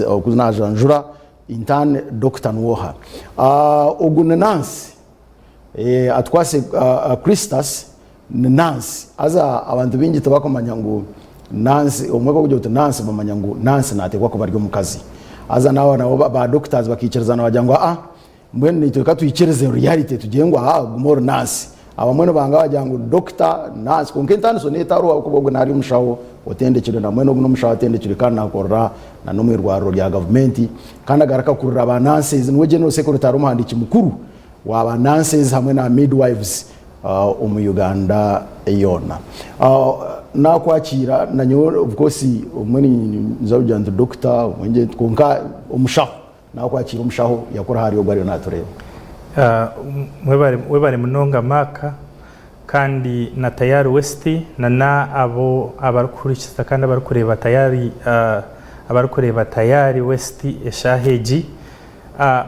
Ogu najanjura intern doctor nwoha? Ogu ni nurse Atukwase Christus ni nurse haza abantu baingi tibakumanya ngu nurse obumwe ku orikugira oti nurse bamanya ngu nurse nateekwa kuba ari omukazi haza naaba nabo ba doctors bakaikirizana bagira ngu aa Mbwenu naitwe ka twikirize reality tugire ngu aha guma ori nurse. Abamwe nibanga bagira ngu doctor, nurse kwonka entaaniso niyo etariho ahabw'okuba ogu nari omushaho otendekirwe na mbwenu ogu n'omushaho atendekirwe kandi nakorera na n'omu irwariro rya gavumenti kandi agaruka akurira ba nurses niwe general secretary omuhandiiki mukuru wa ba nurses hamwe na midwives omu Uganda yoona. Nakwakiira nanyowe of course obumwe ninza kugira nti doctor obumwe ngire nti kwonka omushaho. Nakwakira omushaho yakora ahari ogwo ariyo natureeba. Webare munonga Mark kandi na Tayari West na na abo abarikuhurikiza kandi abarikureeba Tayari abarikureeba Tayari West eshaaha egi.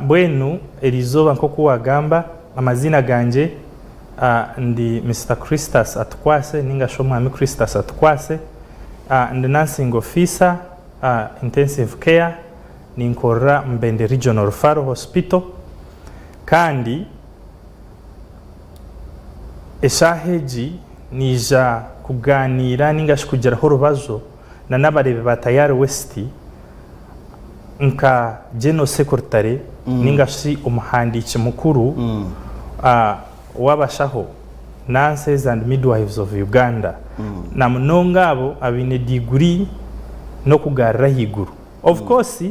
Mbwenu erizooba nkoku wagamba amaziina gangye ndi Mister Christus Atukwase ninga shi Omwami Christus Atukwase ndi Nursing Officer Intensive Care Ninkorera Mubende Regional Referral Hospital kandi eshaaha egi naija kugaaniira ninga shi kugiraho orubazo na n'abareebi ba Tayari West nka General Secretary ninga shi omuhandiiki mukuru w'abashaho, Nurses and Midwives of Uganda, na munonga abo abaine diguri n'okugaarira ahaiguru. Of course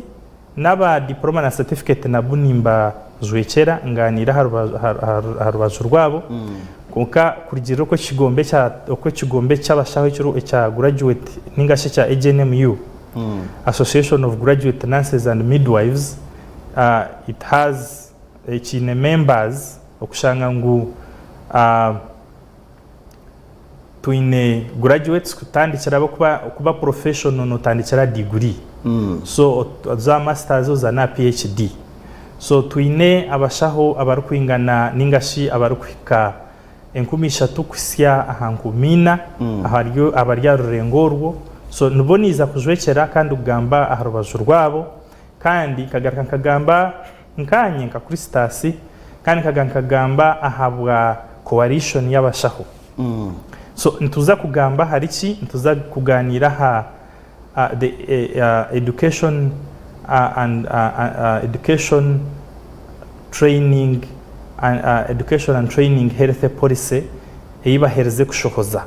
n'aba diploma na certificate nabo nimbajwekyera nganiire aha rubaju rwabo kwonka kurugiirira oku ekigombe oku ekigombe ky'abashaho ekya graduate ninga shi ekya AGNMU, Association of Graduate Nurses and Midwives, it has kiine members okushanga ngu Twine graduates kutandikira abakuba kuba professional notandikira aha degree so oza aha masters oza n'aha PhD so twine abashaho abarikwingana ninga shi abarikuhika 3000 kuhitsya aha 4000 ahari abari aha rurengo orwo so nibo niiza kujwekyera kandi kugamba aha rubaju rwabo kandi nkagaruka nkagamba Nkaanye nka Christus kandi nkaga nkagamba ahabwa coalition y'abashaho. So nituza kugamba ahari ki? Nituza kuganiira aha the education and education training education and training health policy ei baherize kushohoza.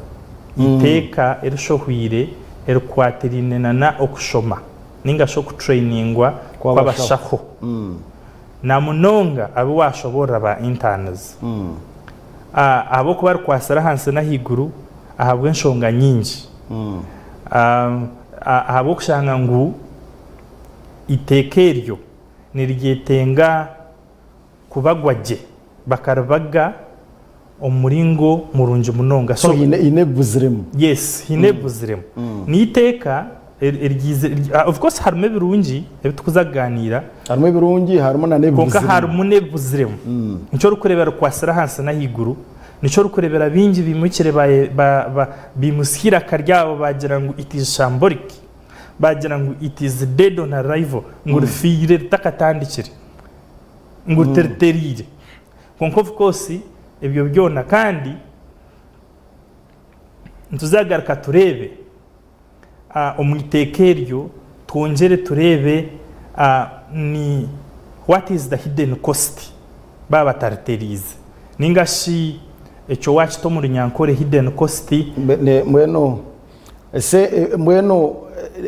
Eiteeka erishohwire erikwatiraine nana okushoma. Ninga shi okutrainingwa kw'abashaho na munonga abu waashoboorora ba interns ahabw'okuba rikwatsire ahansi n'ahaiguru ahabw'enshonga nyingi. Ahabw'okushanga ngu eiteeka eryo niryetenga kubagwa gye, bakaribaga omu muringo murungi munonga. So haine ebibuziremu? Yes, haine ebibuziremu. N'eiteeka eryize, of course harimu ebirungi ebi turikuza kugaaniira. Harimu ebirungi harimu na n'ebibuziremu. Kwonka harimu n'ebibuziremu. Nikyo orikureeba rikwatsire ahansi n'ahaiguru, nikyo orikureebera baingi baimukire baimutsya eiraka ryabo baagira ngu it is shambolic, baagira ngu it is dead on arrival, ngu rifiire ritakatandikire. Ngu teriteriire. Kwonka of course ebyo byona kandi nituzagaruka tureebe omu iteeka eryo twongyere tureebe ni what is the hidden cost baaba batariteriize ninga shi ekyo waakita omu runyankore hidden cost. Mbwenu ese mbwenu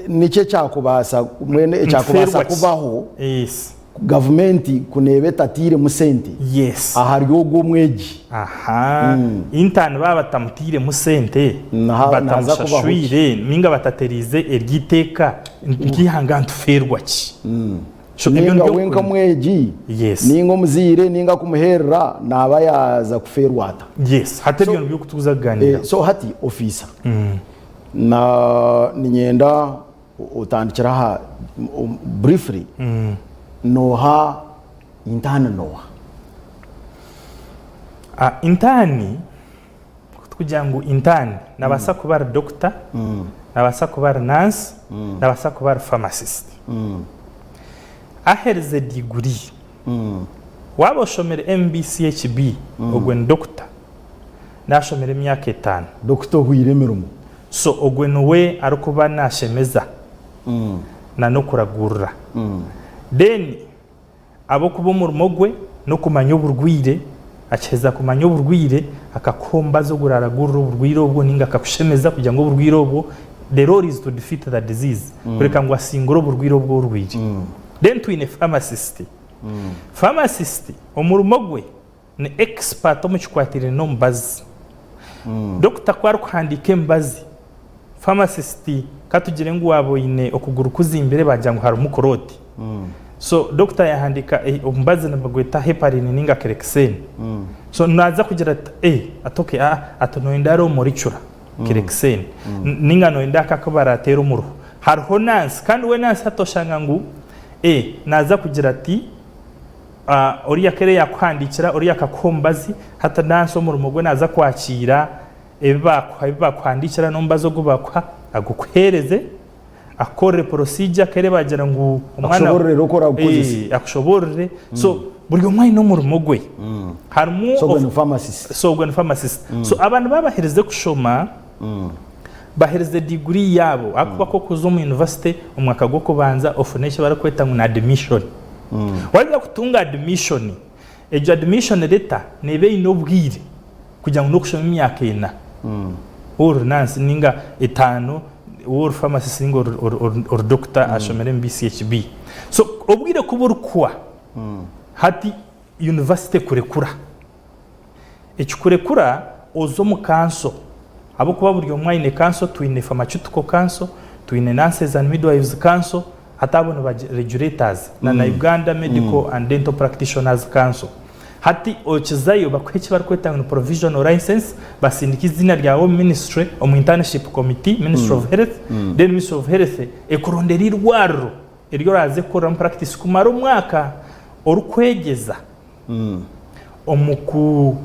niki ekyakubaasa mbwenu ekyakubaasa kubaho? Yes. Gavumenti ku neeba etatairemu sente Yes. ahari ogwo omwegi. Aha. Intern baaba batamutairemu sente, Naha- nahaza kubaho ki? batamushashwire ninga batatereize eryo iteeka, nk'eihanga nitufeerwa ki? So ebyo Ninga nibyo we nk'omwegi, Yes. ninga omuzaire ninga akumuheerera naaba yaaza kufeerwa ata? Yes. Hati ebyo So, nibyo tukuza kugaaniiraho. so hati ofiisa, na niinyenda Otandikire aha briefly noha intern noha? Intern kutukugira ngu intern nabaasa kuba ari doctor, nabaasa kuba ari nurse, nabaasa kuba ari pharmacist. Aherize diguri. Waaba oshomire MBCHB, ogwe ni dokita, nashomera emyaka etano. Dokita ohweire emirimo. So ogwe niwe arikuba nashemeza na n'okuragurira. Then ahabw'okuba omurimo gwe n'okumanya oburwaire, akiheza kumanya oburwaire akakuha omubazi oguraragurira oburwaire obwo ninga akakushemeza kugira ngu oburwaire obwo, the role is to defeat the disease, kureka ngu asingure oburwaire obu orwaire. Then twine pharmacist. Pharmacist omurimo gwe ni expert omu kikwatiraine n'omubazi. Dokita ku arikuhandiika emibazi, pharmacist ka tugire ngu waaba oine okuguru kuzimbire baagira ngu harimu clot. So dokita yaahandiika omubazi nibagweta heparin ninga clexane. So naaza kugira ati eh ati okay aa ati nooyenda hariho moricura clexane ninga nooyenda aka aku baraateera omu ruhu. Hariho nansi kandi we nansi hati oshanga ngu eh naaza kugira ati Oriya kere yakuhandikira, oriya akakuha omubazi, hati nansi omurimo gwe naza kwakiira ebi bakuha, ebi bakuhandikira n'omubazi ogu bakuha agukuhereze, akukorere procedure kere bagira ngu omwana Akushobororere oku oragukozese. Eh, akushobororere. So buri omwe aine omurimo gwe. Harimu So ogwe ni pharmacist. So ogwe ni pharmacist. So abantu babaherize kushoma, baherize diguri yaabo, ahakuba ku orikuza omu university omwaka gw'okubanza ofune eki barikweta ngu ni admission. Waaheza kutunga admission, egyo admission letter neeba eine obwire kugira ngu n'okushoma emyaka ena waaba ori nurse ninga etaano waaba ori pharmacist ninga ori doctor ashomire omu BCHB. So obwire ku burikuhwa, hati university ekurekura. Ekikurekura oze omu kanso ahabw'okuba buri omwe aine kanso, twine Pharmaceutical Council, twine Nurses and Midwives Council, hati abo ni ba regulators na na Uganda Medical and Dental Practitioners Council. Hati okizayo bakuha eki barikweta ngu ni provisional license, basindika eiziina ryawe omu ministry, omu internship committee, Ministry of Health, then Ministry of Health ekurondera eirwariro eri oraaze kukoreramu practice kumara omwaka orikwegyeza. omu ku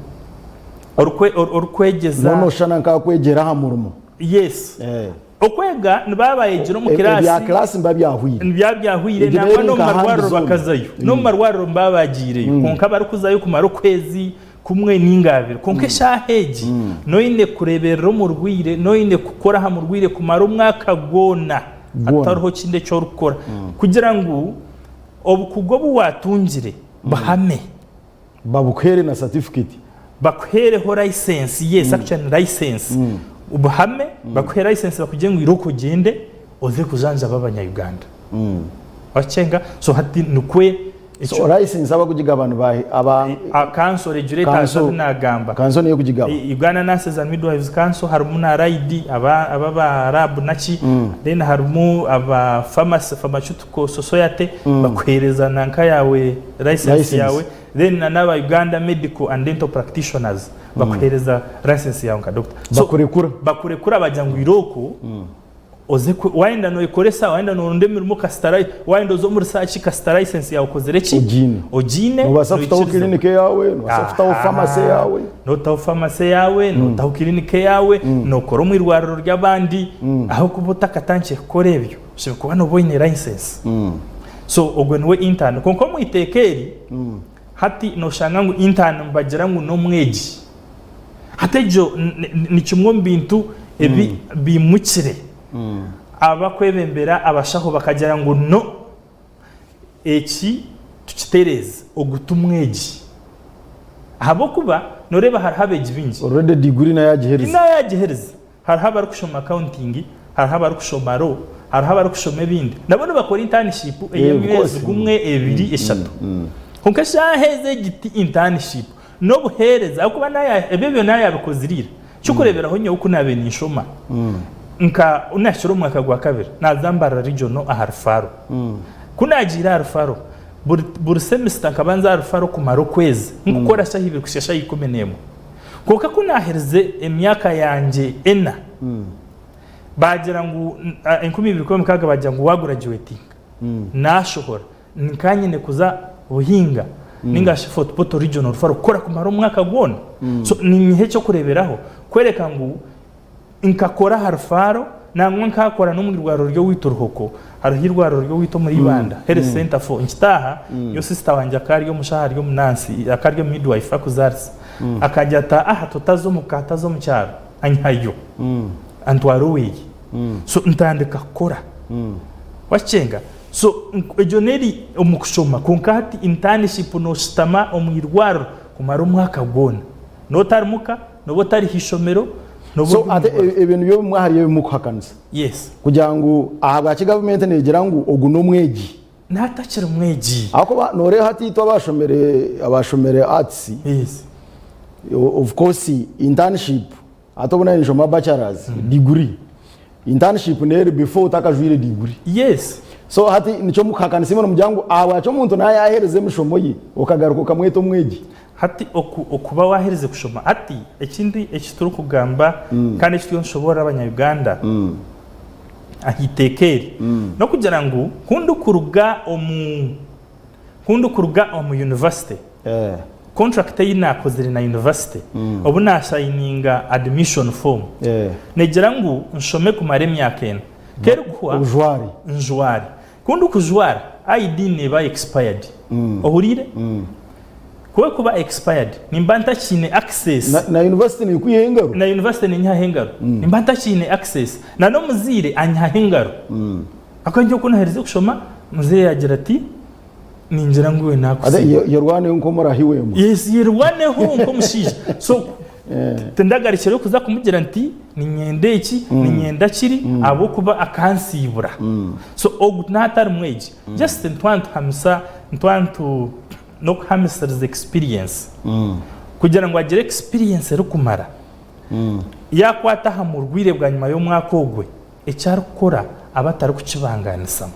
orikwe orikwegyeza. Mbwenu noshushana nk'akwegyera aha murimo. Yes. Eh. Okwega nibaba bayegire omu Ebya kiraasi. class nibiba byahwire. Nibiba byahwire Egyo nangwa neeri n'omu nka marwariro hands on. bakazayo. N'omu marwariro nibaba bagiireyo. Kwonka barikuzayo kumara okwezi kumwe ninga abiri. Kwonka eshaaha egi noine kureeberera omurwaire, noine kukora aha murwaire kumara omwaka gwona Gwona. hatariho kindi eki orikukora kugira ngu Obukugu obu waatungire buhame. Babukuheere na certificate. Bakuheereho license, yes actually ni license. Buhame, bakuhe license bakugire ngu irooko ogyende oze kujanjaba abanya Uganda. Wakyenga? So hati nikwe So license abakugigaba ni baahi? Aba Council regulators Council abu naagamba. Council niyo ekugigaba. Uganda Nurses and Midwives Council harimu na RID aba aba lab naki then harimu aba pharmacy pharmaceutical society bakuhereza nanka yawe license License. yawe then na n'aba Uganda Medical and Dental Practitioners bakuhereza license yawe nka doctor. So Bakurekura. bakurekura bagira ngu irooko Oze ku, wayenda noyekoresa, wayenda noronda emirimo kasita ri, wayenda oze omu research kasita license yaawe okozire ki? Ogiine. Ogiine, Nobaasa kutaho noikirizibwa. clinic eyaawe, nobaasa kutaho pharmacy Ahaa, eyaawe. notaho pharmacy eyaawe, notaho clinic eyaawe, nokora omu irwariro ry'abandi, ahabw'okuba otakatandikire kukora ebyo, oshemereire kuba nooba oine license. So ogwe niwe intern. Kwonka omu iteeka eri, hati noshanga ngu intern nibagira ngu n'omwegi. Hati egyo ni kimwe omu bintu ebi biimukire abakwebembera abashaho bakagira ngu no, eki tukitereeze, ogu ti mwegi. Ahabw'okuba nooreeba hariho abeegi baingi. Already degree nayo agiherize. Nayo agiherize. Hariho abarikushoma accounting, hariho abarikushoma law, hariho abarikushoma ebindi. Nabo nibakora internship ey'emyezi gumwe, ebiri, eshatu. Kwonka eshaaha ezi egi ti internship, n'obuheereza ahabw'okuba naaya ebyo byona yaabikozire ira. Eky'okureeberaho nyowe ku naabaire ninshoma, nka ku naahikire omu mwaka gwa kabiri, naaza Mbarara Regional aha Rufaro. Ku naagiire aha Rufaro, buri buri semester nkaba nza aha Rufaro kumara okwezi, nkukora shaaha ibiri kuhitsya shaaha 11. Kwonka ku naaherize emyaka yangye ena, baagira ngu 2016 baagira ngu waagurajuwetinga. Naashohora, nkaba nyine kuza Buhinga ninga shi Fort Portal Regional Referral kukora kumara omwaka gwona. So ninyiha eky'okureeberaho kworeka ngu nkakora aha rufaaro. Nangwa nkakora n'omu irwariro ry'owaitu Ruhoko, hariho irwariro ry'owaitu omuri Ibanda, Health Centre for, nkitaaha, nyowe sister wangye akaba ari omushaho ari omu nurse, akaba ari omu midwife akuzaarisa. Akagira ati, Aha totaza omu ka, taza omu kyaro, anyihayo, antwara oweye. So ntandika kukora. Wakyenga? So egyo n'eri omu kushoma, kwonka hati internship noshutama omu irwariro kumara omwaka gwona. Noba otari muka, noba otari ha ishomero, noba So ori omu ate irwariro. ebyo nibyo bimwe ahari ebi mukuhakanisa? Yes. Kugira ngu ahabwaki gavumenti negira ngu ogu n'omwegi? Natakiri mwegi. Ahakuba noreeba hati itwe abashomire abashomire arts, Yes. of course internship hati obu nari ninshoma bachelors degree, internship neeri before otakajwaire degree. Yes. So hati nikyo mukuhakanisa imwe nimugira ngu ahabwaki omuntu nayahereza emishomo ye okagaruka okamweta omwegi? Hati oku okuba waherize kushoma hati ekindi eki turikugamba kandi eki turiyo nitushoboorora abanya Uganda aha iteeka eri n'okugira ngu ku ndikuruga omu ku ndikuruga omu university contract ei naakozire na university obu naasayininga admission form negira ngu nshome kumara emyaka ena ku erikuhwa Ojware. njware. Ku ndikujwara ID neeba expired. Ohuriire? Ku erikuba expired, nimba ntakiine access. Na, na university nekwihaho engaro? Na university nenyihaho engaro. Nimba ntakiine access. Na n'omuzaire anyihaho engaro. Ahabw'okuba nyowe ku naherize kushoma, muzeeyi yaagira ati, Ningira ngu iwe Ate naakusiima. ye- yerwaneho nk'omurahi w'embwa. Yes, yerwaneho nk'omushaija. So, tindagarukireyo kuza kumugira nti niinyenda eki, niinyenda kiri, ahabw'okuba akansiibura. So, ogu naatari mwegi, just nitwaba nituhamisa, nitwaba nitu, n'okuhamisiriza experience. Kugira ngu agire experience erikumara, yaakwata aha murwaire bwanyima y'omwaka ogwe, eki arikukora abe atarikukibangaanisamu.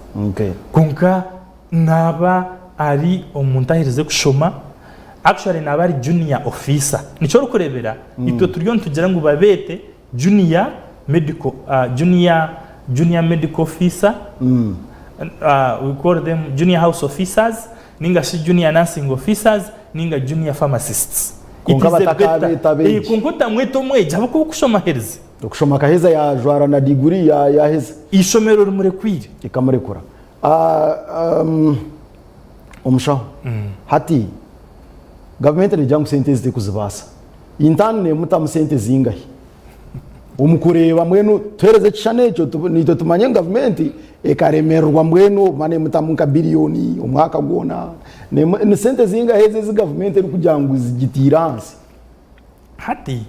Kwonka Naaba ari omuntu aherize kushoma, actually naaba ari junior officer. Nikyo orikureebera itwe turiyo nitugira ngu babeete junior medical, junior, junior medical officer, we call them junior house officers ninga shi junior nursing officers ninga junior pharmacists. It Kwonka is a better, batakabeeta abeegi. Kwonka otamweta omwegi ahabw'okuba okushoma aherize. Okushoma akaheza yaajwara na diguri yaaheza. Eishomero rimurekwire. Rikamurekura. Omushaho, hati gavumenti negira ngu sente ezi terikuzibaasa. Intern nemutamu sente zingahi? Omu kureeba mbwenu tuheereze ekishushani ekyo naitwe tumanye ngu gavumenti ekaremererwa mbwenu oba nemutamu nka biriyoni omwaka gwona. Ni sente zingahi ezi ezi gavumenti erikugira ngu zigitiire ahansi? Hati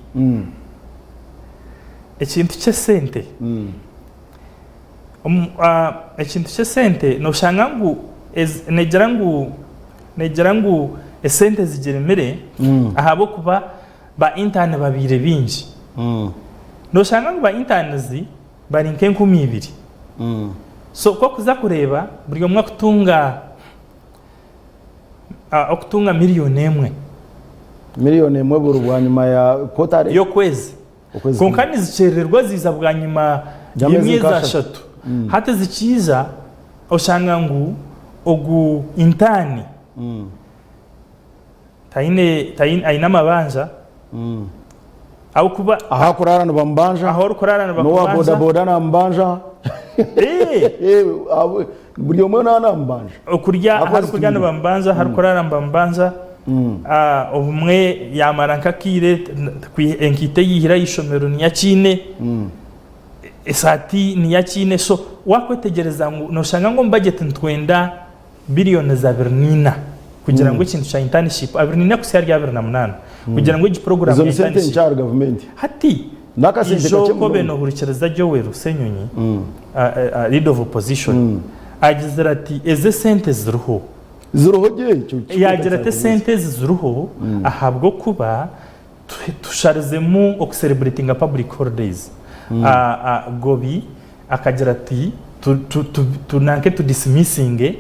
ekintu ky'esente Ekintu ky'esente noshanga ngu negira ngu negira ngu esente zigiremire ahabw'okuba ba intern babaire baingi. Noshanga ngu ba interns bari nk'enkumi ibiri. So ku orikuza kureeba buri omwe akutunga okutunga miriyoni emwe. Miriyoni emwe buri bwanyima ya kotare? Y'okwezi. Okwezi Kwonka kumwe. nizikyerererwa ziiza bwanyima Y'ameezi y'emyezi nka ashatu. ashatu. Hati zikiija oshanga ngu ogu intaani taine taine aine amabanja ahabw'okuba Ahu arikuraara nibamubanja, ahu orikuraara n'owa nibakubanja. bodaboda namubanja. Eh! Buri omwe naaba namubanja. Okurya Ahakuba ahu arikurya zitwire. nibamubanja, ahu arikurara nibamubanja. Obumwe yaamara nk'akaire enkaito ei yaihire aha ishomero niyo akiine, esaati niyo akiine. So waakwetegyereza ngu nooshanga ngu omu bajeti nitwenda biriyoni abiri na ina kugira ngu ekintu kya internship, 24 kuhitsya ahari 28, kugira ngu egi puroguraamu Ezo ya ni sente internship. nkye ahari gavumenti. Hati N'akasente ijo kakye ku obaire munonga. noohurikiriza Joel Ssenyonyi, Leader of Opposition, agizire ati ezi esente ziriho. Ziriho gye ekyo Yaagira ati esente ezi ziriho ahabw'okuba tusharizemu okusereburetinga public holidays. Gobi akagira ati tunanke tudisimisinge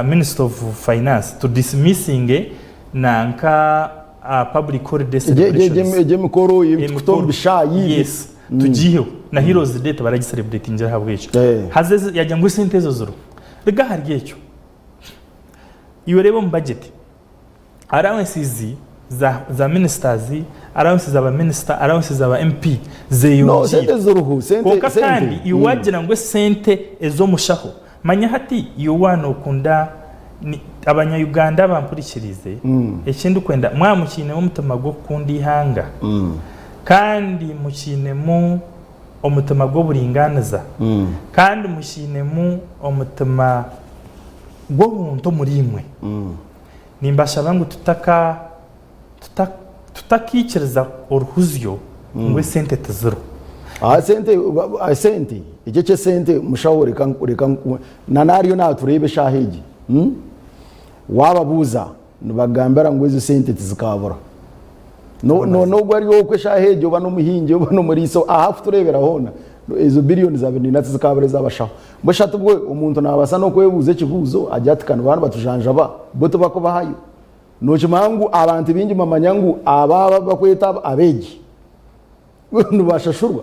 Minister of Finance tudisimisinge nanka public holiday celebrations. Egyo emikoro y'okuta omu bishaayi. Yes, tugiiheho. Na Heroes Day tibaragisereburetingire ahabw'ekyo. Haza yaagira ngu esente ezo ziriho. Ruga ahari ekyo. Iwe reeba omu bajeti, allowances za za ministers, allowance za ba minister, allowance za ba MP No, zeyongiire. sente ziriho, sente, Kwonka sente. kandi iwe wagira ngu esente ez'omushaho, manya hati iwe waaba nokunda ni abanya Uganda abampurikiriize, eki ndikwenda mwaba mukiinemu omutima gw'okukunda eihanga kandi mukiinemu omutima gw'oburingaaniza kandi mukiinemu omutima gw'obuntu omuriimwe, Nimbashaba ngu tutaka tuta tutakaikiriza oruhuzyo ngu esente tiziriho. Aha sente aha sente ekyo eky'esente mushaho reka reka na n'ariyo naatureeba eshaaha egi hmm? Waababuuza nibakugambira ngu ezo sente tizikaabura. No no n'ogwo ari okwo eshaaha egyo oba n'omuhingi oba n'omuriisa aha kutureebera hoona ezo billioni zaabaire niina tizikaabura ez'abashaho. Mbwenu shi hati bwo omuntu naabaasa n'okwebuuza ekibuuzo agire ati ka nibaba nibatujanjaba bo tibakubahayo? Nookimanya ngu abantu baingi nibamanya ngu aba abu barikweta abeegi nibashashurwa.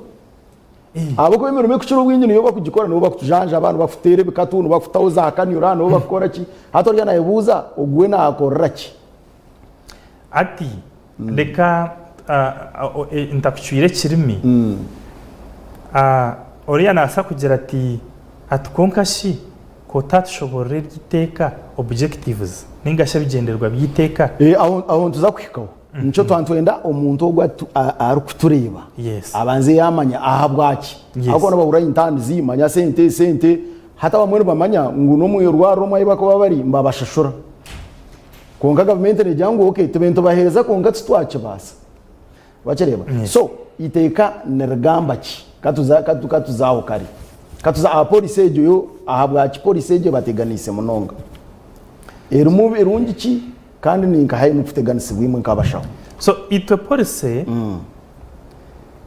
Ahabw'okuba emirimo erikukira obwingi niyo barikugikora, nibo barikutujanjaba, nibo barikututeera ebikatu, nibo barikututaho za kanyura, nibo barikukora ki. Hati oriya naayebuuza ogu we naakorera ki? Hati reka ntakucwire ekirimi, oriya naabaasa kugira ati, ati kwonka shi ku otatushoboorora ery'eiteeka, objectives, nainga shi ebigyendererwa by'eiteeka? Aho nituza kuhikaho. Nikyo twaba nitwenda omuntu ogwo arikutureeba abanze yaamanya ahabwaki. Ahabw'okuba nibahurira intandizi, manya sente, sente. Hati abamwe nibamanya ngu n'omu irwariro omwe ahu barikuba bari nibabashashura. Kwonka gavumenti negira ngu ok tube nitubaheereza kwonka titwakibaasa. Wakireeba? So eiteeka nirigamba ki? Katuze katuze aho kare. Katuze aha policy egyo yo ahabwaki policy egyo ebateganiise munonga? Erimu birungi ki kandi ninkaha ei murikuteganisibwa imwe nk'abashaho? So itwe policy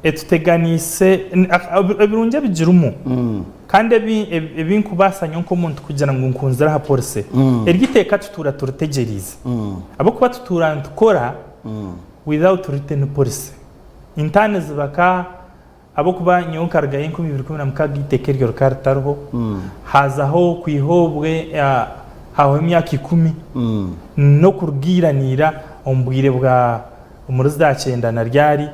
Etuteganiise ebirungi ebigirimu kandi ebi nkubaasa nyowe nk'omuntu kugira ngu nkunzire aha policy, eryo iteeka tutuura turitegyereize ahabw'okuba tutuura nitukora without written policy. Interns baka ahabw'okuba nyowe nkarugayo 2016 eiteeka eryo rikaba ritariho, haazaho kwiha obwe hahwaho emyaka ikumi n'okuruga ira n'ira omu bwire bwa omuri za kyenda na ryari,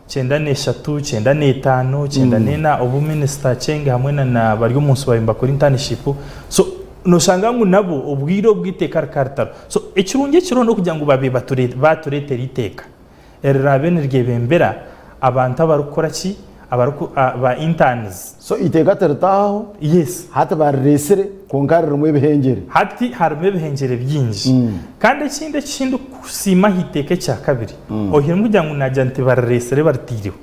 kyenda n'eshatu, kyenda n'etaano, kyenda n'ena obu minisita Aceng hamwe na na Baryomunsi baabaire nibakora internship so noshanga ngu nabo obwire obwo eiteeka rikaba ritariho. So ekirungi ekiriho n'okugira ngu babe baatureetera eiteeka eriraabe niryebembera abantu abarikukora ki, abariku ba interns. So eiteeka tiritaahaho? Yes. Hati barireetsire kwonka ririmu ebihengyere. Hati harimu ebihengyere bingi. Kandi ekindi eki ndikusiima aha iteeka ekya kabiri, oihiremu kugira ngu naagira nti barireetsire baritaireho.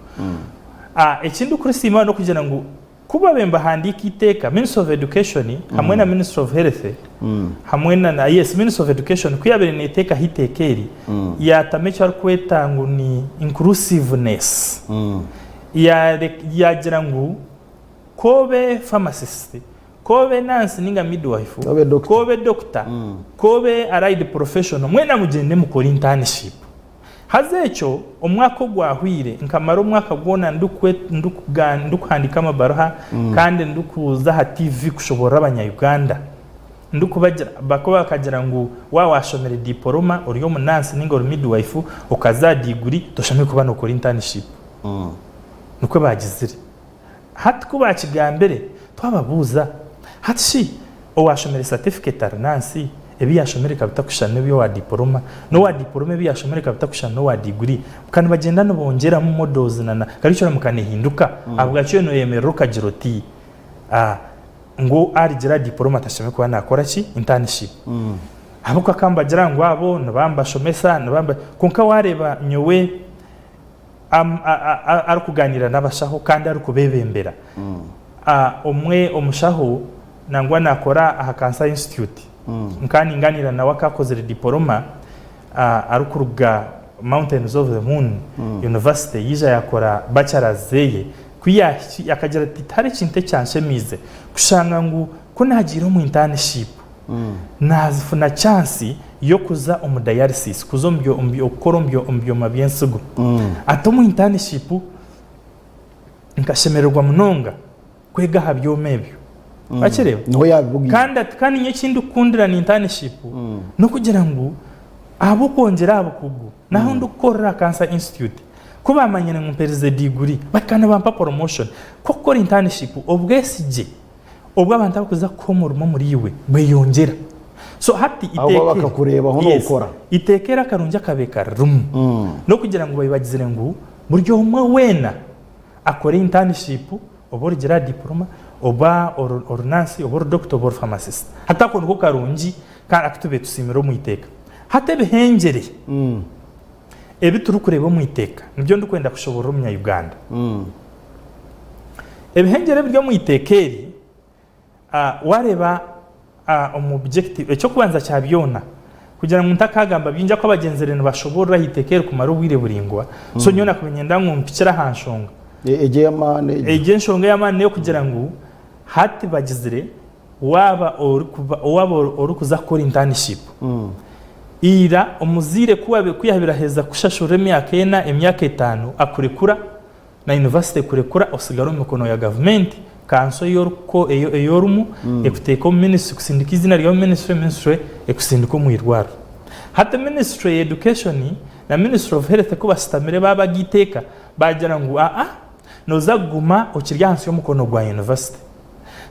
Eki ndikurisiima n'okugira ngu ku baabaire nibahandiika eiteeka, Ministry of Education hamwe na Ministry of Health hamwe na yes, Ministry of Education ku yaabaire neeteekaho eiteeka eri, yaatamu eki barikweta ngu ni inclusiveness. Yaagira ngu ku obe pharmacist, ku obe nurse ninga midwife, ku obe doctor, ku obe allied professional, mwena mugyende mukore internship. Haza ekyo omwaka ogwahweire nkamara omwaka gwona ndikuhandiika amabaruha kandi ndikuza aha TV kushoboorora abanya Uganda ndikubagira bakaba bakagira ngu waaba washomire diporoma ori omunansi ninga ori midwife okaza aha diguri toshemereire kuba nokora internship. Nikwo baagizire. Hati ku baakigambire, twababuuza, Hati shi owaashomire satifiketi ari nansi, ebi yaashomire bikaba bitakushushana n'eby'owa diporoma, n'owa diporoma ebi yaashomire bikaba bitakushushana n'owa diguri? Ka nibagyenda nibongyeramu models na na curriculum ka neehinduka. Ahabwaki iwe nooyemerera okagira oti, Ah, ngu arigira diporoma tashemereire kuba naakora ki? Internship. Ahabw'okuba ka nibagira ngu abo nibaba nibashomesa, nibaba kwonka waareeba nyowe arikugaaniira n'abashaho kandi arikubeebembera. Omwe omushaho nangwa naakora aha Cancer Institute. Nkaba ningaaniira nawe akaba akozire diporoma arikuruga Mountains of the Moon University yaija yaakora bachelors zeye. Ku yaahikire akagira ati tihariho ekintu ekyanshemeize kushanga ngu ku naagiire omu internship Naazifuna chance y'okuza omu dialysis, kuza omu byo, omu okukora omu byo, omu byoma by'ensigo. Ati omu internship nkashemererwa munonga kwega aha byoma ebyo. Wakireeba? Niho yaabibugiire. Kandi ati kandi nyowe eki ndikukundira na internship n'okugira ngu. Ahabw'okwongyera aha bukugu, n'ahu ndikukorera aha Cancer Institute, ku baamanyire ngu mperize diguri, bahika nibampa promotion. Ku orikukora internship, obwesigye obu abantu abarikuza kukuha omurimo omuri iwe bweyongyera. So hati Ahabw'okuba iteeka eri, bakakureebaho yes, nookora. iteeka eri akarungi akabaire karirimu n'okugira ngu babaire bagizire ngu buri omwe weena akore internship oba orugire aha diploma, oba ori nurse, oba ori doctor, oba ori pharmacist. Hati ako niko karungi Kandi aku tubaire tusiimire omu iteeka. Hati ebihengyere ebi turikureeba omu iteeka nibyo ndikwenda kushoboorora omunya-Uganda. Ebihengyere ebiri omu iteeka eri, waareeba omu objective, eky'okubanza kya byona, kugira ngu ntakaagamba bingi ahakuba abagyenzire nibashoboorora aha iteeka eri kumara obwire buraingwa, so nyowe nakubaire niinyenda ngu mpikire aha nshonga. Egyo ey'amaani egyo. Egyo enshonga ey'amaani n'ey'okugira ngu hati bagizire Waaba waaba orikuza kukora internship, ira omuzaire ku yaabaire aheza kukushashurira emyaka ena, emyaka etaano, akurekura na yunivasite ekurekura osigara omu mikono ya gavumenti, kanso ei orimu ekuteeka omu minisitule, ekusindika eiziina ryawe omu minisitule, minisitule ekusindika omu irwariro. Hati minisitule ya education na minisitule of health ku bashutamire baabaga eiteeka, baagira ngu aa nooza kuguma okiri ahansi y'omukono gwa yunivasite.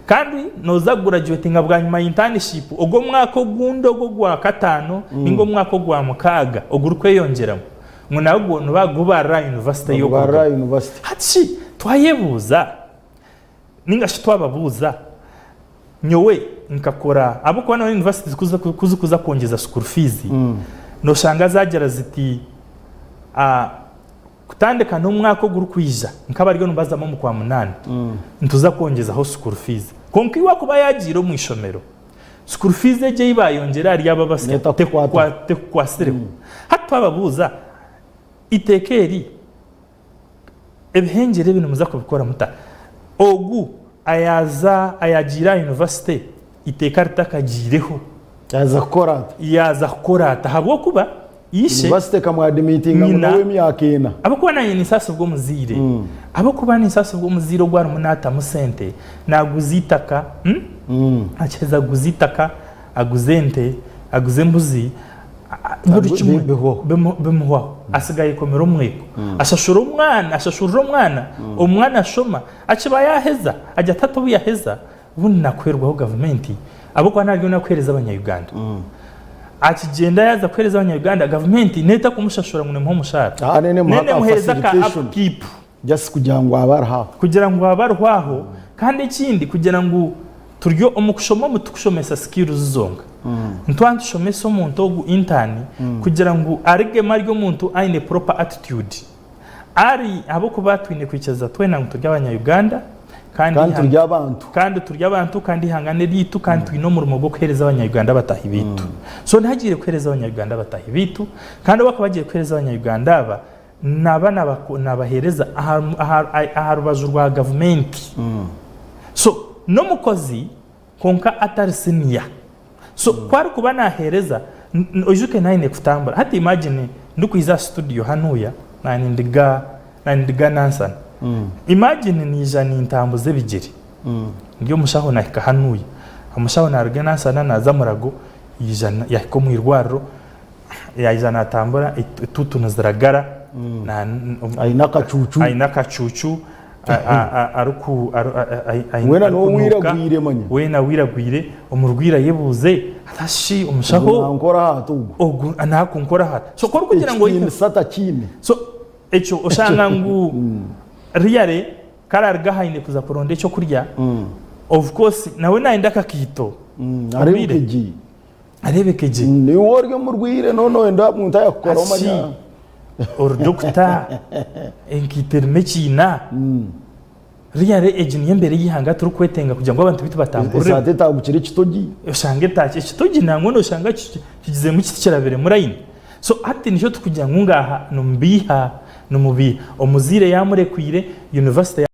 Kandi nooza kugurajuwetinga bwanyima ya intanishipu ogwo omwaka ogundi ogwo ogwa kataano ninga omwaka ogwa mukaaga ogurikweyongyeramu ngu nagwo nibagubarira aha yunivasite ei Bagubarira aha orikurugamu. yunivasite. Hati shi twayebuuza ninga shi twababuuza, nyowe nkakora ahabw'okuba nyowe yunivasite ku zikuza kwongyeza school fees, nooshanga zaagira ziti Kutandika n'omwaka ogurikwija, nk'abariyo nibazamu omu Kwamunaana, nituza kwongyezaho school fees. Kwonka iwe akuba yaagiire omu ishomero, school fees egyo ei baayongyera ahari abo abasya tekukwatsireho. Hati twababuuza, eiteeka eri, ebihengyere ebi nimuza kubikora muta? Ogu ayaaza ayaagiire aha yunivasite eiteeka ritakagiireho, Yaaza kukora ata? Yaaza kukora ata? Ahabw'okuba Ishe, Yunivasite ekamwadimitinga ngu nyina, n'ow'emyaka ena. Ahabw'okuba naanye ninsaasibwa omuzaire. Ahabw'okuba ninsaasibwa omuzaire ogu arimu naatamu sente, naaguza eitaka, akiheza kuguza eitaka, aguza ente, aguza embuzi, buri kimwe Bihwaho. bimuhwaho. Asiga ayekomire omweko. Ashashura omwana, ashashurira omwana, omwana ashoma, akiba yaaheza, agira ati hati obu yaheza, Obundi nakuherwaho gavumenti ahabw'okuba nariyo nakuhereza abanya-Uganda. Akigyenda yaaza kuhereza abanya-Uganda, gavumenti neeta kumushashura ngu nemuha omushaara. Aha nene emuha Nene ka emuhereza ka facilitation upkeep. just kugira ngu abe ariho aho. Kugira ngu abe ariho aho. Kandi ekindi kugira ngu turi omu kushoma omu tikushomesa skills zonka. Nitwaba nitushomesa omuntu ogu intern kugira ngu arugemu ari omuntu aine proper attitude. Ari ahabw'okuba twine kwikiriza twena ngu turi abanya-Uganda kandi Kandi turi abantu. Kandi turi abantu kandi eihanga n'eryaitu kandi twine omurimo gw'okuheereza abanya-Uganda bataahi baitu. So ntagiire kuheereza abanya-Uganda bataahi baitu kandi obu akaba agiire kuheereza abanya-Uganda aba naaba naabaheereza aha rubaju rwa gavumenti. So n'omukozi kwonka atari siniya. So ku arikuba naheereza, oijuke naaba aine kutambura. Hati imagine ndikwiza aha studio hanuya nanindiga nanindiga Nansana. Imagine naija nintambuza ebigyere ndi omushaho nahika hanuya. Omushaho naruga Nansana naaza Murago yaija yahika omu irwariro yaija natambura etuutu niziragara Aine akacuucu. Aine akacuucu ariku Weena niwe owiragwire manya. Weena owiragwire omurwaire ayebuuze ati shi omushaho Ogu nankora aha ata ogu? Ogu nakunkora aha ata? So ku orikugira ngu Ekitiinisa atakiine. So ekyo oshanga ngu really ku araruga aha aine kuza kuronda ekyokurya of course nawe nayenda akakaito. Areebeke gye. Areebeke gye. Niiwe ori omurwaire noona oyenda omuntu ayakukoraho Hati shi manya. ori dokita enkaito erimu ekiina? Really egi niyo embeera ey'eihanga turikwetenga kugira ngu abantu baitu batamburire. Esaati etaagukire ekitogi. Oshange ekitogi nangwa noshanga kigizemu kiti kirabiremu layini. So hati nikyo turikugira ngu ngaaha nimubeiha, nimubeiha. Omuzaire yaamurekwire, yunivasite.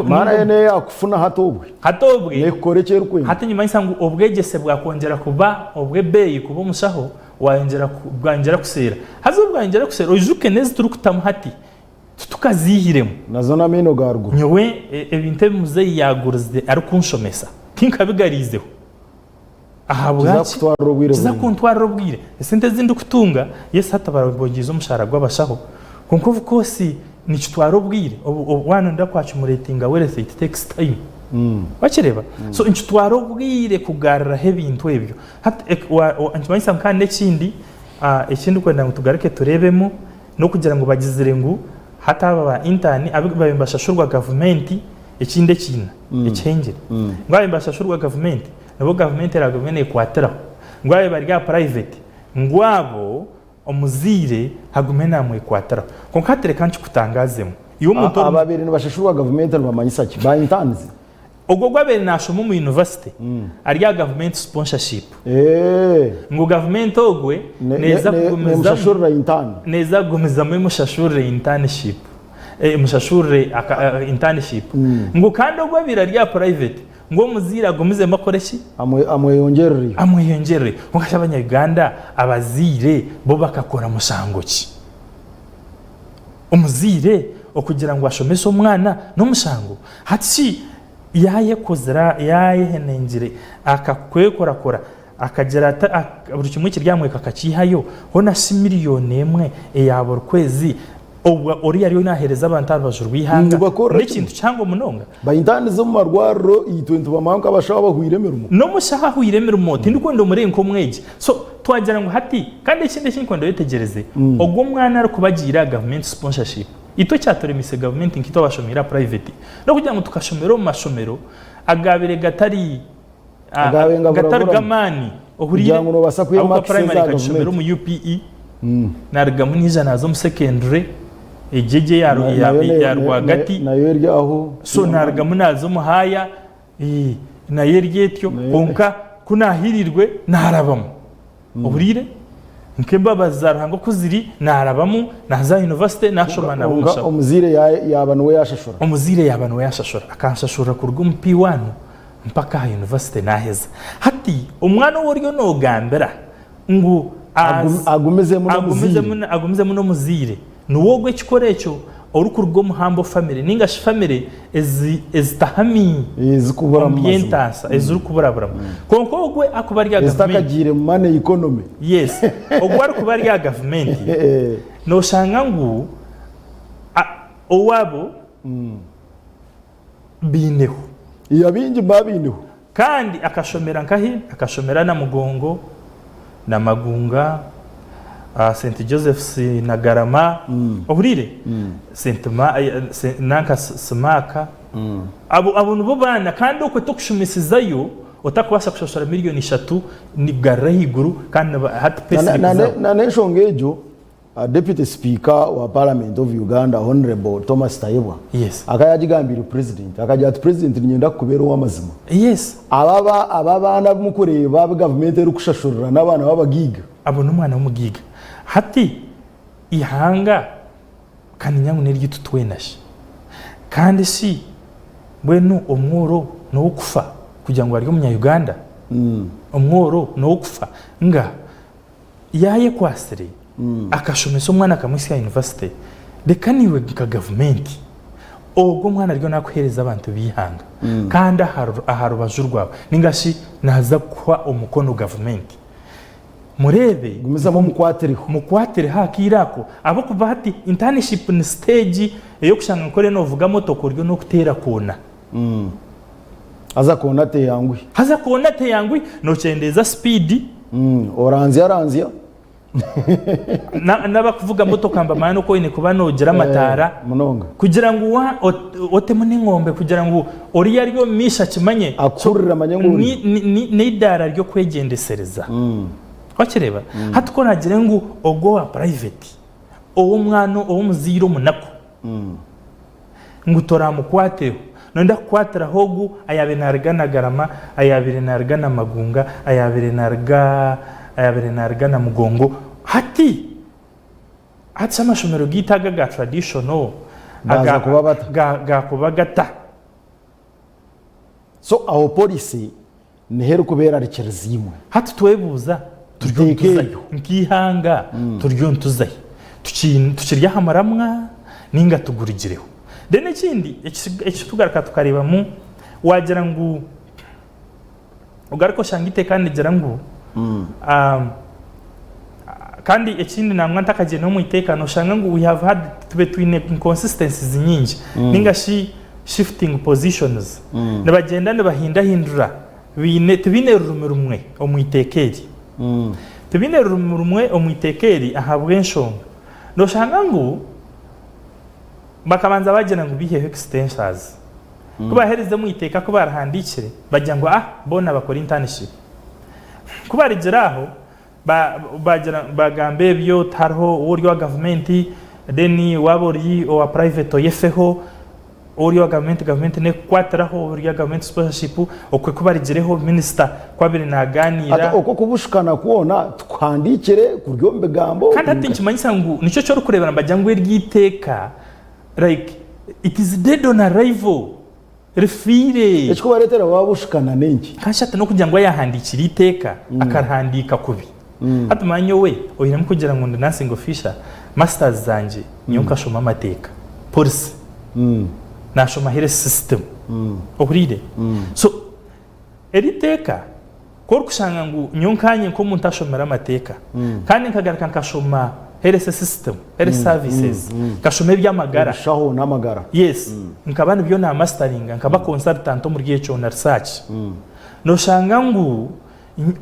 Maana yo neyakufuna hati obwe. Hati obwe. Nekukora eki erikwenda. Hati nimanyisa ngu obwegyese bwakwongyera kuba obw'ebeeyi kuba omushaho. Wayongyera bwayongyera kuseera. Haza obu bwayongyera kuseera, oijuke n'ezi turikutamu hati titukaziihiremu. Nazo n'amaino ga ruguru. Nyowe ebintu ebi muzeeyi yaagurize arikunshomesa tinkabigariizeho. Ahabwaki? Kizakutwarira obwire Kiza buraingwa. kuntwarira obwire. Esente ezi ndikutunga, yes hati bongyize omushaara gw'abashaho, kwonka of course nikitwara obwire. Obu waaba noyenda ku accumulatinga wealth it takes time. Wakireeba? So nikitwara obwire kugaruraho ebintu ebyo. Hati nikimanyisa ngu kandi n'ekindi eki ndikwenda ngu tugaruke tureebemu n'okugira ngu bagizire ngu hati aba ba intern abu babaire nibashashurwa gavumenti ekindi ekiina ekihengire ngu ababaire nibashashurwa gavumenti nibo gavumenti eraagume neekwatiraho ngu ababaire bari aha private ngu abo omuzaire agume naamwekwatiraho. Kwonka hati reka nkikutangazemu iwe omuntu orimu. Ababaire nibashashurwa gavumenti nibamanyisa ki? Ba interns? Ogwo ogwabaire nashoma omu university ari aha government sponsorship ngu government ogwe neza kugumizamu neza kugumizamu emushashurire internship emushashurire internship ngu kandi ogwo abaire ari aha private ngu omuzaire agumizemu akore ki? Amweyongyerereyo. Amweyongyerereyo. Kwonka shi abanya Uganda abazaire bo bakakora mushango ki? Omuzaire okugira ngu ashomese omwana n'omushango? Hati shi yaayekozire, yaayehenengire, akakwekorakora, akagira ata, buri kimwe ekiri aha mweka akakiihayo, hoona shi miriyoni emwe eya buri kwezi obwo oriya ariyo naaheereza abantu aha rubaju rw'eihanga, Nibakorera n'ekintu kihango munonga? Baintaanize omu marwariro, itwe nitubamanya nk'abashaho abahweire emirimo. N'omushaho ahweire emirimo, tindikwenda omurenge nk'omwegi. So, twagira ngu hati, kandi ekindi eki ndikwenda oyetegyereze, ogwo omwana arikuba agiire aha government sponsorship, itwe ekyaturemiise gavumenti nkaitwe abashomeire aha private, n'okugira ngu tukashomera omu mashomero agaabaire gatari Agaabaire gatari ngabura-buramu. g'amaani, ohuriire? Kugira ngu noobaasa kwiha Ahabw'okuba marks primary eza nkagishomera gavumenti. omu UPE, naarugamu naija naaza omu secondary, egyo egyo eya Na- eya nayo ne- eya ne- rwagati. ne- nayo eri aho. So naarugamu naaza omu haaya, nayo eri etyo, Nayo- kwonka ku naahirirwe naarabamu. Ohuriire? Nk'embabazi za Ruhanga oku ziri, naarabamu, naaza aha yunivasite, naashoma naaba Kwonka omushaho. omuzaire ya- yaaba niwe yaashashura. Omuzaire yaaba niwe yaashashura. Akanshashurira kuruga omu P1 mpaka aha yunivasite naaheza. Hati omwana ou oriyo noogambira ngu Agum- agumizemu n'omuzaire. Agumizemu n'omuzaire, niwe ogwo ekikora ekyo orikuruga omu humble family ninga shi family ezi ezitahami Ezikuburamu omu mazima. by'entaasa ezirikuburaburamu. Kwonka ogwe akuba ari aha gavumenti. Ezitakagiire mu money economy. Yes, ogwe arikuba ari aha gavumenti noshanga ngu owabo baineho. Iya baingi nibaba baineho. Kandi akashomera nkahi? Akashomera Namugongo, Namagunga, Saint Joseph's Nagarama, ohuriire? Saint Ma, nanka Simaaka. Abo abo nibo baana kandi okwo tokushomesizayo otakubaasa kushashura miriyoni ishatu nikugarura ahaiguru kandi hati pay slip zaabo. Na n'enshonga egyo Deputy Sipiika wa Parliament of Uganda Honourable Thomas Tayebwa Yes. aka yagigambiire President akagira ati President niinyenda kukubeera ow'amazima. Yes. Aba aba abaana abu mukureeba abu gavumenti erikushashurira n'abaana b'abagaiga. Abo n'omwana w'omugaiga. Hati eihanga ka niinyanga ngu n'eryaitu twena shi. Kandi shi mbwenu omworo n'ow'okufa kugira ngu ari omunya-Uganda? Omworo n'ow'okufa? Nga. Yaayekwatsire akashomesa omwana akamuhitsya aha yunivasite, reka naiwe nka gavumenti ogwo omwana ariyo naakuheereza abantu b'eihanga kandi aha rubaju rwawe ninga shi naaza kukuha omukono gavumenti mureebe Gumizamu omukwatireho. mukwatireho akaire ako ahabw'okuba hati intanishipu ni siteegi ey'okushanga nka oriyo noovuga motoka oriyo n'okuteera koona. Haza koona teyanguhi. Haza koona teyanguhi, nokyendeeza sipiidi. Oranzya ranzya. N'abakuvuga motoka nibamanya n'oku oine kuba noogira amataara. Munonga. Kugira ngu otemu n'engombe kugira ngu oriya ari omu maisho akimanye. Akuhurire amanye ngu oriyo. N'eidaara ry'okwegyendesereza. Wakireeba? Hati ku oraagire ngu ogwo owa purayiveti, ow'omwana ow'omuzaire omunaku. Ngu toraamukwateho. Noyenda kukwatiraho ogu ayaabaire naaruga Nagarama, ayaabaire naaruga Namagunga, ayaabaire naaruga ayaabaire naaruga Namugongo. Hati, hati shi amashomero gaitu aga aga traditional Gaaza aga kuba bata? ga gaakuba gata? So aho policy niho erikuba erarikiriza imwe. Hati twebuuza. Turiyo Iteeka nituza eryo. Nk'eihanga turiyo nituza hi? Tukiri aha muramwa ninga tugurigireho? Then ekindi eki tugaruka tukareebamu waagira ngu ogaruke oshange eiteeka nirigira ngu kandi ekindi nangwa ntakagyenda omu iteeka noshanga ngu we have had tube twine inconsistencies nyingi ninga shi shifting positions nibagyenda nibahindahindura Baine, tibaine rurimi rumwe omu iteeka eri. Tibaine rurimi rumwe omu iteeka eri ahabw'enshonga. Nooshanga ngu bakabanza baagira ngu baiheho extensors. Ku baaherize omu iteeka ku baarihandiikire, bagira ngu ah, boona bakore internship. Ku barigira aho, ba, bagira, bagamba ebyo, tihariho ou ori owa gavumenti, then waaba ori owa private oyefeho. Ori owa gavumenti, gavumenti nekukwatiraho, ori owa gavumenti sponsorship, okwe kubarigireho minisita ku abaire nagaaniira. Hati okwo okubushukana kwona tikuhandiikire, kuri omu bigambo. Kandi hati nikimanyisa ngu nikyo eki orikureebera nibagira ngu eryo iteeka like it is dead on arrival, rifiire. Ekikubareetera babushukana n'enki? Kandi shi hati n'okugira ngu ayahandiikire eiteeka akarihandiika kubi. Hati manya nyowe oihiremu kugira ngu ndi nursing officer, masters zangye nyowe nkashoma amateeka, policy. Nashoma health system ohuriire? So eri iteeka ku orikushanga ngu nyowe nkanye nk'omuntu ashomire amateeka kandi nkagaruka nkashoma health system, health services, nkashoma eby'amagara. Ebishaho n'amagara. Yes, nkaba nibyo namasitaringa, nkaba consultant omuri ekyo na research. Noshanga ngu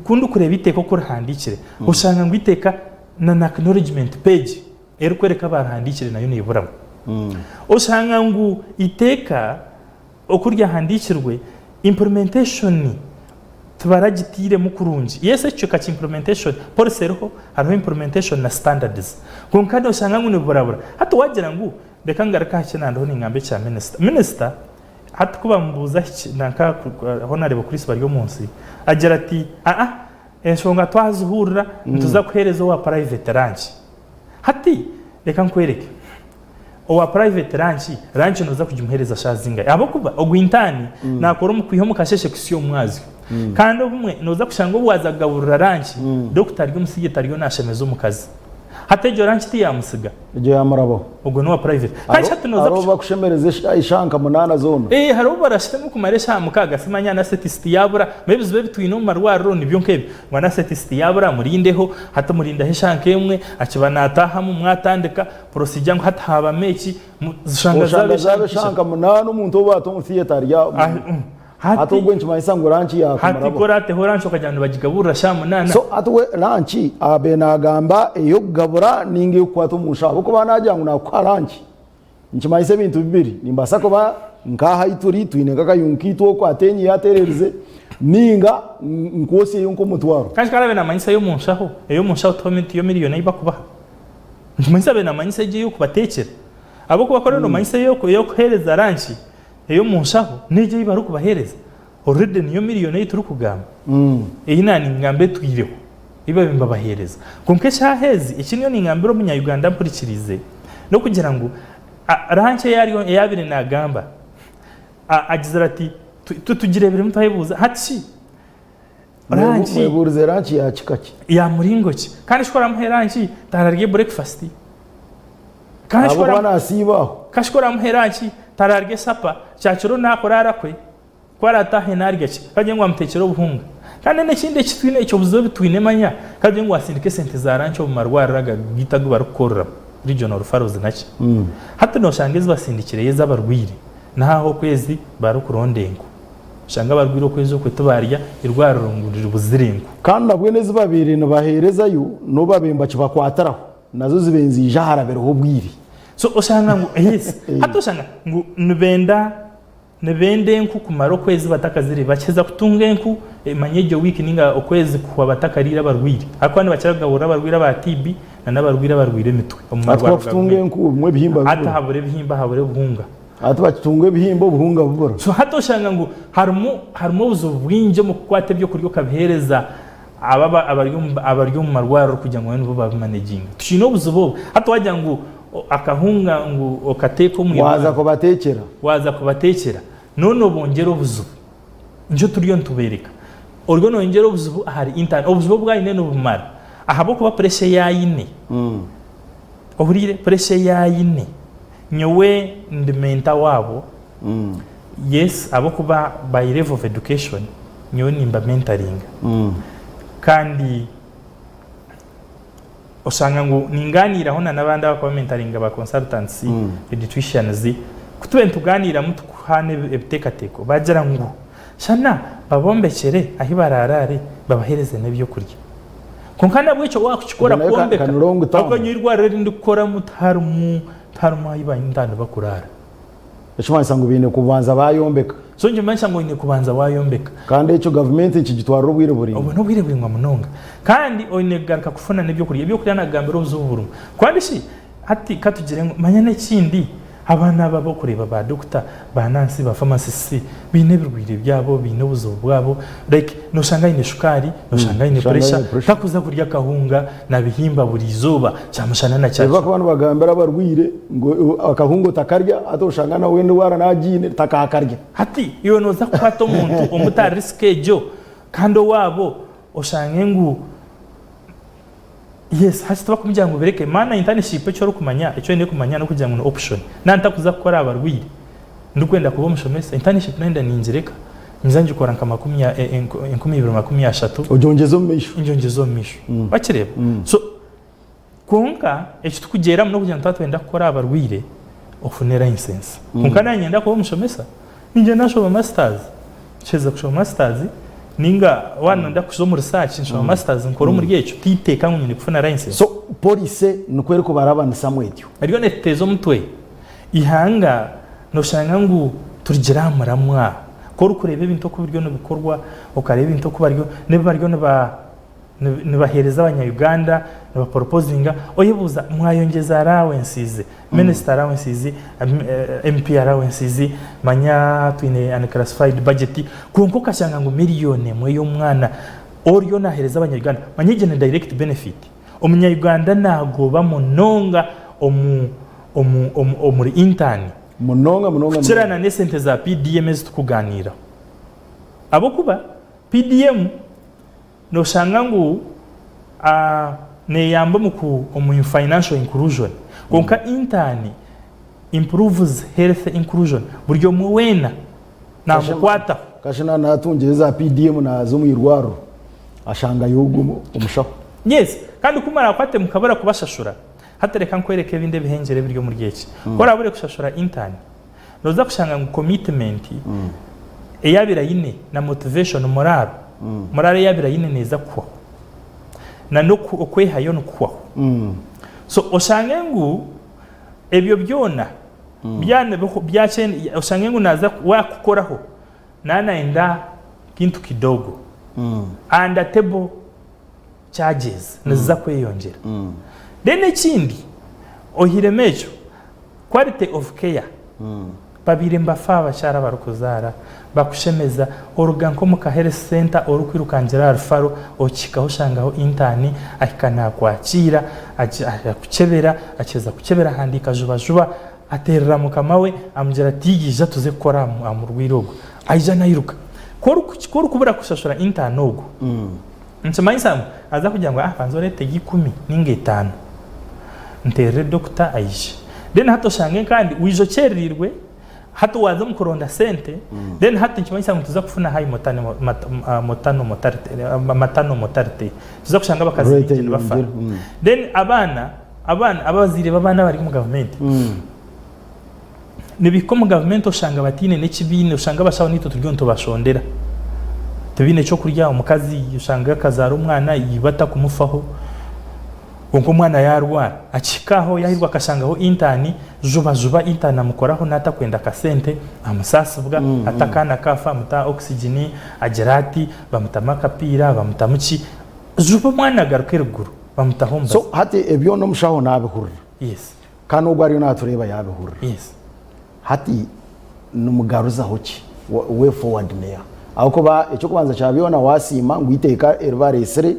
ku ndikureeba iteeka oku rihandiikire, oshanga ngu iteeka na na acknowledgement page erikworeka abaarihandiikire nayo neeburamu. Oshanga ngu eiteeka oku ryahandiikirwe, implementation tibaragitairemu kurungi. Yes ekicweka kya implementation, policy eriho, hariho implementation na standards. Kwonka noshanga ngu niburabura. Hati waagira ngu reka ngaruke aha ki naandiho ningamba ekya minisita. Minisita hati ku bamubuuza hiki nanka Honarebo Chris Baryomunsi agira ati aa enshonga twazihurira nituza kuheereza owa private lunch. Hati reka nkwereke, owa private lunch, lunch noza kugimuhereza shaaha zingahi? Ahabw'okuba ogu intern nakora omu kwiha omu kasheshe kuhitsya omu mwazyo. Kandi obumwe noza kushanga obu waza kugaburira lunch, doctor ari omu theatre ariyo nashemeza omukazi. Hati egyo lunch tiyamusiga. Egyo yamurabaho. Ogwo n'owa private. Kandi hati noza Hariho obu bakushemereza eshaaha nka munaana zoona. Ee, hariho obu barashitama okumara eshaaha mukaaga simanya anaesthetist yaabura. Manya ebizibu ebi twine omu marwariro nibyo nk'ebyo. Ngu anaesthetist yaabura murindeho, hati murindaho eshaaha nk'emwe, akiba naataahamu mwatandika procedure ngu hati haabamu eki, oshanga zaaba eshaaha nka munaana omuntu ou baata omu theatre ari aho. Hati ogwo nikimanyisa ngu ranki yakumuraba. Hati ku oraateho ranki okagira ngu nibagigaburira shaaha munaana. So hati we ranki abe naagamba ey'okugabura ninga ey'okukwata omu nshaho ahabw'okuba naagira ngu naakuha ranki nikimanyisa ebintu bibiri. Nimbaasa kuba nk'aha ahi turi twine nk'akayungu kaitu oku atenyiye ateererize ninga nkwosyeyo nk'omutwaro. Kandi ku araabe naamanyisa ey'omu nshaho, ey'omu nshaho tiyo miriyoni ei bakubaha. Nikimanyisa abe naamanyisa egyo ey'okubateekyera. Ahabw'okuba ku oraabe noomanyisa ey'okuheereza ranki, Ey'omu nshaho n'egyo ei barikubaheereza already niyo miriyoni ei turikugamba ei naaningamba etwireho ei babaire nibabaheereza. Kwonka eshaaha ezi eki niyo ningambira omunya-Uganda ampurikiriize n'okugira ngu ranki ei ariyo ei abaire naagamba agizire ati tugireebiremu twayebuuza hati shi ranki Mwebuurize ranki ya kika ki? Ya muringo ki? Kandi shi ku oramuhe ranki tararye burekifasiti? Kandi shi ku Ahabw'okuba naasiiba aho. Kandi shi ku oramuhe ranki tararye sapa? Kyakiro naakuraara kwe, ku araataahe naarya ki? Ka ogire ngu wamuteekyera obuhunga. Kandi n'ekindi eki twine, eky'obuzibu ebi twine manya, ka ogire ngu waasindika esente za ranki omu marwariro aga gaitu agu barikukoreramu, regional referrals naki. Hati nooshanga ezi basindikireyo ez'abarwaire, n'aha okwezi barikuronda enku. Oshanga abarwaire okwezi okwe tibaarya, eirwariro ngu ribuzire enku. Kandi nabwo n'ezi babaire nibaheerezayo n'obu babaire nibakibakwatiraho, nazo zibaire niziija harabireho obwire. So oshanga ngu yes, hati oshanga ngu nibenda nibenda enku kumara okwezi batakaziriire, bakiheza kutunga enku manya egyo wiiki ninga okwezi kuhwa batakariire abarwaire ahakuba nibakira kugaburira abarwaire aba TB na n'abarwaire abarwaire emitwe omu Hati marwariro ga kubakutunga gavumenti. enku obumwe ebihimba Hati bibura. habura ebihimba habura obuhunga. Hati bakitunga ebihimba obuhunga bubura. So hati oshanga ngu harimu harimu obuzibu bwingi omu kukwata ebyokurya okabiheereza abo abari omu abari omu marwariro kugira ngu nibo babimaneginga. Tukiine obuzibu obu. Hati wagira ngu akahunga ngu okateeka omu Waaza irwariro. kubateekyera. Waaza kubateekyera. Noona obongyera obuzibu. Nikyo turiyo nitubeereka. Oriyo noyongyera obuzibu ahari intern. Obuzibu obu aine nibumara. Ahabw'okuba puresha ei aine, ohuriire? Puresha ei aine, nyowe ndi mentor waabo, yes ahabw'okuba by level of education nyowe nimba mentoringa kandi oshanga ngu ningaaniiraho na n'abandi abakuba mentoringa ba consultants, pediatricians, ku tube nitugaaniiramu tukuhaana ebiteekateeko baagira ngu Shana babombekyere ahi baraaraare babaheereze n'ebyokurya. Kwonka nabwo ekyo waakukikora Obwo nayo ka- kwombeka ka ni long term. ahabw'okuba nyowe eirwariro eri ndikukoramu tiharimu tiharimu ahi baintaani bakuraara. Ekimanyisa ngu baine kubanza baayombeka. So nikimanyisa ngu oine kubanza waayombeka. Kandi ekyo gavumenti nikigitwarira obwire buraingwa. Obwo n'obwire buraingwa munonga. Kandi oine kugaruka kufuna n'ebyokurya. Ebyokurya naakugambira obuzibu burimu. Kandi shi Hati ka tugire ngu, manya n'ekindi, abaana abo abu orikureeba ba dokita, ba naasi, ba famasisiti, baine ebirwaire byabo, baine obuzibu bwabo, like nooshanga aine shukaari, nooshanga aine Oshanga puresha, aine pressure. takuza kurya akahunga na bihimba buri izooba, kyamushana na Ebi kyakiro. bakuba nibagambira abarwaire ngu akahunga otakarya, hati oshanga nawe endwara nagiine takakarya. Hati iwe nooza kukwata omuntu omute aha risk egyo, kandi owaabo oshange ngu Yes, hati tibakumugira ngu bireke. Maana internship eki orikumanya, eki oine kumanya n'okugira ngu ni option. Naaba ntakuza kukora aha barwaire, ndikwenda kuba omushomesa, internship nayenda ningireka, nyija ngikora nka makumi enkumi 2030. Ogyongyeze omu maisho. Ngyongyeze omu maisho. Wakireeba? So, kwonka eki tukugyeramu n'okugira ngu twaba twenda kukora aha barwaire, ofune license. Kwonka naaba niinyenda kuba omushomesa, Niinyenda nshome masters, kiheza kushoma masters ninga waaba noyenda kuza omu research nshoma masters nkore omuri ekyo titeeka ngu nyine kufuna license. So policy nikwo erikubarabanisamu etyo? Eriyo netuteeza omutwe. Eihanga noshanga ngu turugire aha muramwa. Ku orikureeba ebintu oku biriyo nibikorwa, okareeba ebintu oku bariyo n'ebi bariyo niba nibaheereza abanya Uganda, nibaporopozinga, oyebuuza mwayongyeza allowances, minister allowances, MP allowances, manya twine unclassified budget, kwonka okashanga ngu million emwe y'omwana oriyo naheereza abanya Uganda, manya egyo ni direct benefit. Omunya Uganda nagoba munonga omu omu omu omuri intern Munonga munonga kukira munonga. na n'esente za PDM ezi tukuganiiraho. Ahabw'okuba PDM Noshanga ngu neyamba omu ku omu financial inclusion kwonka intern improves health inclusion buri omwe weena namukwataho. Kashana natungire za PDM naza omu irwariro ashangayo ogwo omushaho. Yes kandi ku murakwate mukabura kubashashura hati reka nkwereke ebindi ebihengyere ebiri omuri eki ku orabure kushashura intern Noza kushanga ngu commitment ei abaire aine na motivation, morale, morale ei abaire aine neeza kuhwaho na n'okwehayo nikuhwaho. So oshange ngu ebyo byona oshange ngu naaza waakukoraho naaba nayenda kintu kidogo and table charges niziza kweyongyera. Then ekindi oihiremu ekyo Quality of care, Babaire nibafa abakyara abarikuzaara, bakushemeza, oruga nk'omu ka health centre orikwirukangira aha rufaro okihikaho oshangaho intern ahika nakwakiira, akukyebera, akiheza kukyebera ahandiika juba juba ateerera mukama we amugira ati ija tuze kukora aha murwaire ogu, aija nairuka. Ku orikubura kushashura intern ogwo, Nikimanyisa ngu aza kugira ngu banza oreeteyo ikumi ninga etaano nteerere dokita aije. Then hati oshange kandi waija okyerereirwe, hati waaza omu kuronda sente, then hati nikimanyisa ngu nituza kufuna high maternal mortality. Nituza kushanga abakazi Rate baingi nibafa. eyongyere. Then abaana, abaana, abazaire b'abaana abari omu gavumenti, Nibihika omu gavumenti oshanga bataine n'eki baine, oshanga abashaho naitwe turiyo nitubashondera. Tibaine ky'okurya, omukazi oshanga akazaara omwana iba atakumufaho, kwonka omwana yaarwara akihika aho yaahirwa akashangaho intani, juba juba intani amukoraho naatakwenda akasente amusaasibwa, hati akaana kaafa amuta aha oxygen, agira ati, bamutamu akapiira, bamutamu ki, juba omwana agaruka eriguru bamutaho omubazi. So hati ebyo n'omushaho naabihurira. Yes. Kandi ogwo ariyo naatureeba yaabihurira. Yes. Hati nimugaruzaho ki? Way forward neeha? Ahabw'okuba eky'okubanza kya byona waasiima ngu eiteeka eri bareetsire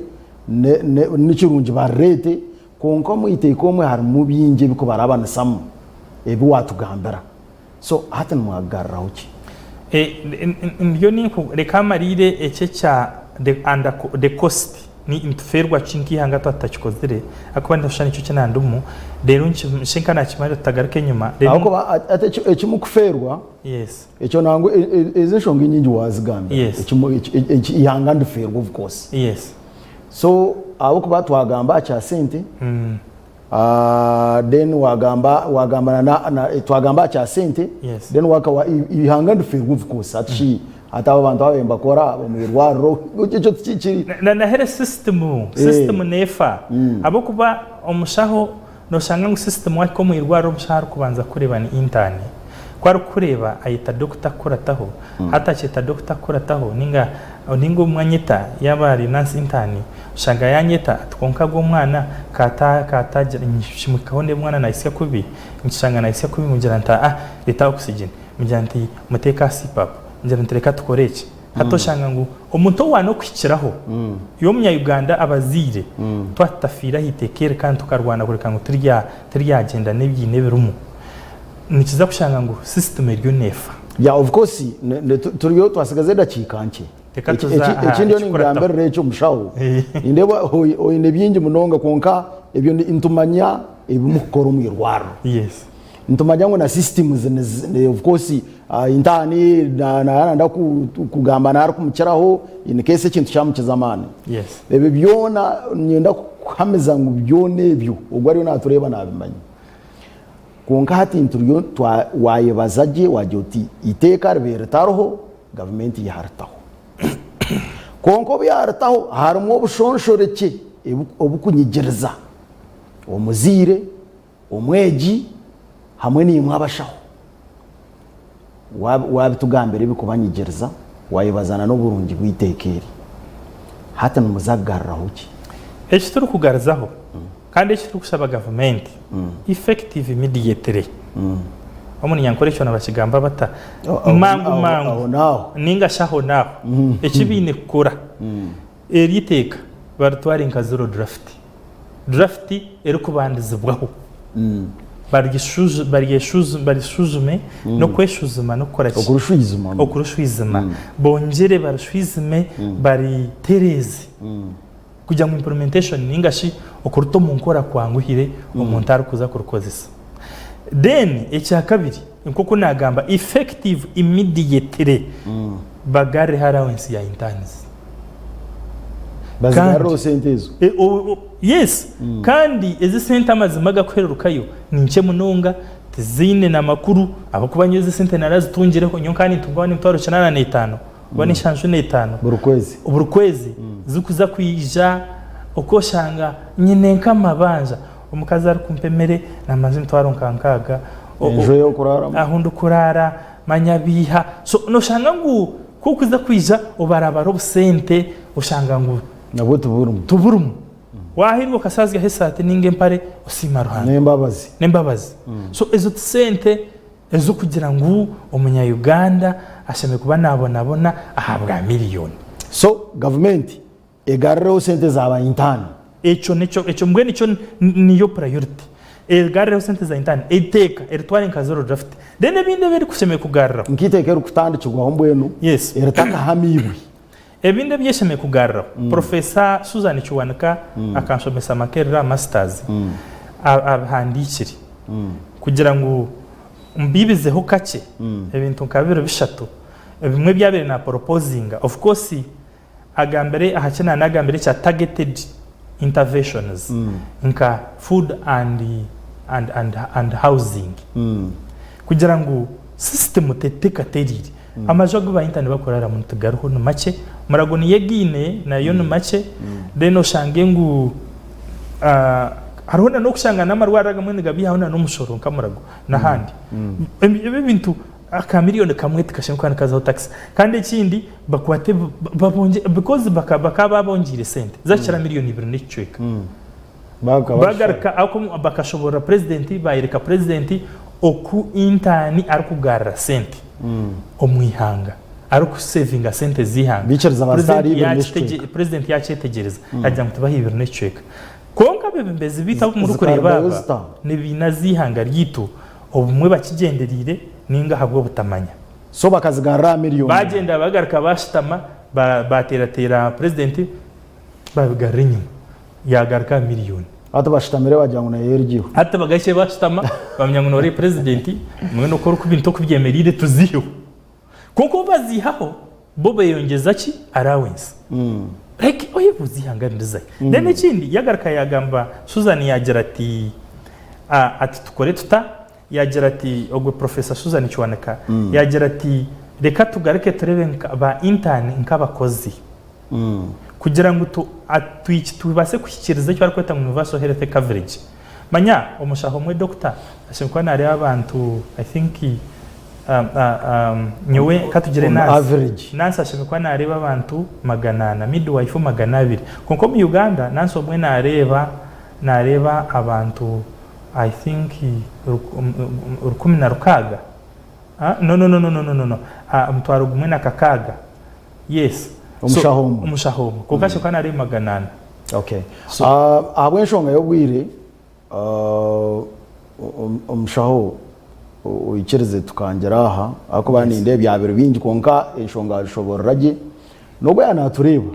ni kirungi barireete, kwonka omu iteeka omwe harimu bingi ebikubarabanisamu ebi waatugambira. So hati nimwagaruraho ki? Ndiyo ninku reka amariire eki ekya the under the cost. Nitufeerwa ki nk'eihanga twaba tutakikozire? Ahakuba nooshusha nikyo eki naandimu, reero nshushe nka naakimarira tutagaruka enyima. Reero. Ahabw'okuba hati eki ekimukufeerwa, Yes. ekyo nangwa e- e- ezi enshonga enyingi waazigambira. Yes. Ekimu eki- eki eihanga ndifeerwa of course. Yes. So ahabw'okuba twagamba aha kya sente, then wagamba wagamba na, na, twagamba aha kya sente Yes. then wakawa ihanga ndifeerwa of course hati shi hati abo abantu ababaire nibakora omu irwariro ekyo tikikiri Na- na nahere system system neefa ahabw'okuba omushaho noshanga ngu system wahika omu irwariro omushaho arikubanza kukureeba ni intern ku arikukureeba ayeta doctor kukurataho hati akyeta doctor kukurataho ninga ninga obumwe anyeta yaaba ari nurse intern Oshanga yanyeta ati kwonka agwo omwana ka katagira nkimuhikaho ndeeba omwana nayitsya kubi nkishanga nayitsya kubi mugira nti aa reeta oxygen mugira nti muteeke aha CPAP mugira nti reka tukore eki hati oshanga ngu omuntu owu waanokuhikiraho iwe omunya Uganda abazaire twaba tutafiire aha iteeka eri kandi tukarwana kureka ngu tiryagyenda n'ebiine ebirimu nikiza kushanga ngu system eriyo neefa. Yeah of course turiyo twasigaza edakiika nkye. Reka tuze aha Eki ndiyo ekikurataho. ningambirira ekyo mushaho, nindeeba oine bingi munonga kwonka ebyo nitumanya ebi murikukora omu irwariro. Yes. Nitumanya ngu na systems of course intaani naaba nayenda kugamba naaba arikumukiraho in case ekintu kyamukiza amaani. Yes. Ebyo byona niinyenda kukuhamiza ngu byona ebyo ogwo ariyo naatureeba naabimanya. Kwonka hati nituriyo waayebaza gye waagira oti eiteeka ribaire ritariho, gavumenti yaaritaho. Kwonka obu yaaritaho harimu obushonshorekye obukunyigiriza omuzaire, omwegi hamwe naimwe abashaho. Waabitugambira ebikubanyigiriza, waayebazana n'oburungi bw'eiteeka eri. Hati nimuza kugaruraho ki? Eki turikugarizaho kandi eki turikushaba gavumenti, effective immediately, omu Runyankore kyona bakigamba bata? Mangu mangu ninga shi ahonaaho, eki baine kukora, eri iteeka baritware nka zero draft, draft erikubandizibwaho, barishwijume n'okweshwijuma n'okukora ki? Okurishwijuma, bongyere barishwijume baritereeze. Kugira ngu implementation ninga shi okuruta omu nkora kwanguhire omuntu arikuza kurukozesa. Then ekyakabiri nkoku nagamba effective immediately bagarreho allowance ya interns. Bazigarreho sente ezo? Yes kandi ezi sente amazima agakuhererukayo ni nkye munonga tiziine na makuru ahabw'okuba nyowe ezi sente narazitungireho nyowe nkaba nintunga emitwaro 85. Oba n'eshanju n'etaano Buri kwezi. buri kwezi zikuza kwija okoshanga nyine nk'amabanja omukazi arikumpa emere namanza emitwaro nka nkaaga Enju ey'okuraaramu. ahu ndikuraara manya biiha so noshanga ngu ku okuza kwija obarabara obusente oshanga ngu Nabwo tiburimu. tiburimu waahirwa okasaazyaho esaati ninga empare osiima Ruhanga N'embabazi. n'embabazi so ezo tisente Ez'okugira ngu omunya Uganda ashemereire kuba nabonabona ahabwa miriyoni. So gavumenti egarureho sente za ba intern. Ekyo nikyo ekyo mbwenu ekyo niyo priority. Egarureho sente za intern, eiteeka eritware nka zero draft. Then ebindi ebi erikushemereire kugaruraho. Nk'eiteeka erikutandikirwaho mbwenu Yes. eritakahamiibwe. Ebindi ebi eshemereire kugaruraho. Professor Susan Kiwanuka akanshomesa Makerere aha Masters, abihandiikire kugira ngu mbibizeho kakye ebintu nka bibiri bishatu ebimwe ebi abaire naporopozinga. Of course agambire aha ki naanagambire ekya targeted interventions nka food and and and and housing kugira ngu system tetekateriire. Amaju agu ba intern bakuraaramu tigariho ni makye, Murago niyo egaine nayo ni makye then oshange ngu hariho na n'okushanga n'amarwariro agamwe nigabiihaho na n'omushoro nka Murago n'ahandi. Ebi ebintu aka miriyoni kamwe tikashemereire kuba nikazaho takisi. Kandi ekindi bakwate babongye because bakaba babongyeire sente zakira miriyoni ibiri n'ekicweka. Bagaruka bakashoboorora purezidenti bayoreka purezidenti oku intaani arikugarura sente omu ihanga arikusevinga sente z'eihanga. Baikiriza bazaara ibiri n'ekicweka. Purezidenti yakyetegyereza yagira ngu tubahe ibiri n'ekicweka. Kwonka abeebembezi baitu abu murikureeba aba nibaina z'eihanga ryaitu obumwe bakigyendereire ninga ahabw'obutamanya. So bakazigarura aha miriyoni. Bagyenda bagaruka bashutama bateerateera purezidenti. Babigarura enyima yagaruka aha miriyoni. Hati bashutamire bagira ngu nayo erugyeho. Hati bagahikire bashutama bamanya ngu nori president mbwenu oku oriku ebintu oku byemereire tuziheho. Kwonka obu bazihaho bo beyongyeza ki? Allowance. Like oyebuuza eihanga nirizahi? Then ekindi yagaruka yagamba Susan yagira ati ati tukore tuta? Yagira ati ogwe Professor Susan Kiwanuka yagira ati reka tugaruke turebe nka ba intern nk'abakozi kugira ngu tu tubaase kuhikiiriza eki barikweta ngu universal health coverage. Manya omushaho omwe doctor ashemereire kuba nareeba abantu I think nyowe katugire On nurse, average. nurse ashemereire kuba nareeba abantu 400, midwife 200 kwonka omu Uganda nurse omwe nareeba nareeba abantu I think 1600 no no no no no no no 1600 yes Omushaho omwe. Omushaho omwe kwonka ashemereire kuba nareeba 400. Okay. Ahabw'enshonga y'obwire, omushaho oikirize tukangira aha ahakuba nindeeba byabire bingi kwonka enshonga wazishoborora gye. N'obu yaaba naatureeba,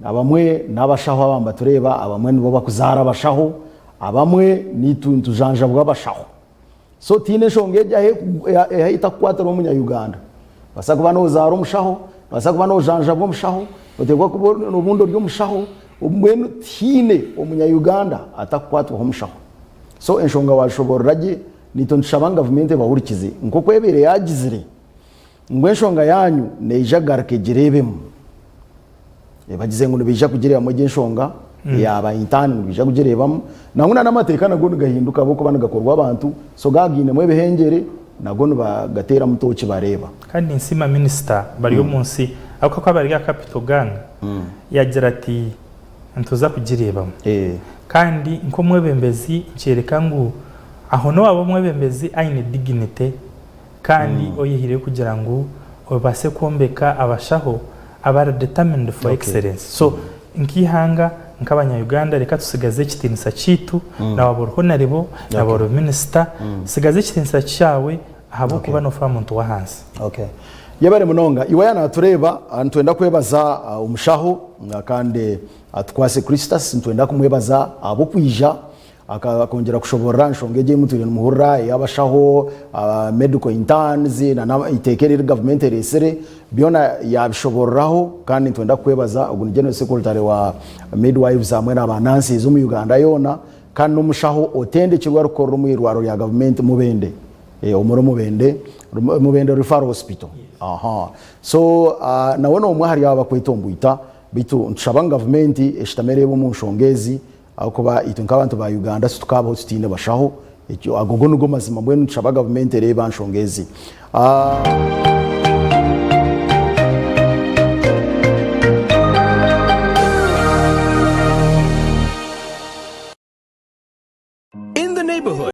abamwe n'abashaho aba nibatureeba, abamwe nibo bakuzaara abashaho, abamwe naitwe nitujanjabwa abashaho. So tihaine enshonga egi ahu etakukwatira omunya-Uganda. Nobaasa kuba nozaara omushaho, nobaasa kuba nojanjabwa omushaho, noteekwa kuba obundi ori omushaho, mbwenu tihaine omunya-Uganda atakukwatwaho omushaho. So enshonga wazishoboorora gye, naitwe nitushaba ngu gavumenti ebahurikize nk'oku ebaire yagizire ngu enshonga yaanyu neija kugaruka egireebemu. Bagize ngu nibaija kugireebamu egyo enshonga eya ba intern nibaija kugireebamu. Nangwa na n'amateeka nago nigahinduka ahabw'okuba nigakorwa abantu so gaaba gainemu ebihengyere nago nibagateeramu tooki bareeba. Kandi ninsiima minisita Baryomunsi ahabw'okuba ku abari aha Capital Gang yagira ati nituza kugireebamu. Kandi nk'omwebembezi nikyoreka ngu aho n'owaaba omwebembezi aine dignity kandi oyehaireyo kugira ngu obaase kwombeka abashaho abari determined for excellence. So nk'eihanga, nk'abanya Uganda reka tusigaze ekitiinisa kyaitu, na waaba ori honarebo, na waaba ori minisita, sigaza ekitiinisa kyawe ahabw'okuba noofa aha muntu w'ahansi. Okay. Yebare munonga. Iwe yaaba naatureeba, nitwenda kwebaza omushaho kandi Atukwase Christus, nitwenda kumwebaza ahabw'okwija Akongyera kushoboorora aha nshonga egi ei mutwire nimuhurira ey'abashaho, medical interns na eiteeka eri gavumenti ereetsire, byona yaabishoboororaho kandi nitwenda kukwebaza. Ogu ni General Secretary wa Midwives hamwe na ba Nurses omu Uganda yoona kandi n'omushaho otendekirwe arikukorera omu irwariro rya gavumenti Mubende, omuri Mubende, Mubende Referral Hospital. So nawe n'omwe ahari abo abakwetomboita beitu nitushaba ngu gavumenti eshutame ereebe omu nshonga ezi Ahabw'okuba itwe nk'abantu ba Uganda titukabaho tutaine bashaho, ekyo ago go nigo mazima mbwenu nitushaba gavumenti ereebe aha nshonga ezi. In the neighborhood.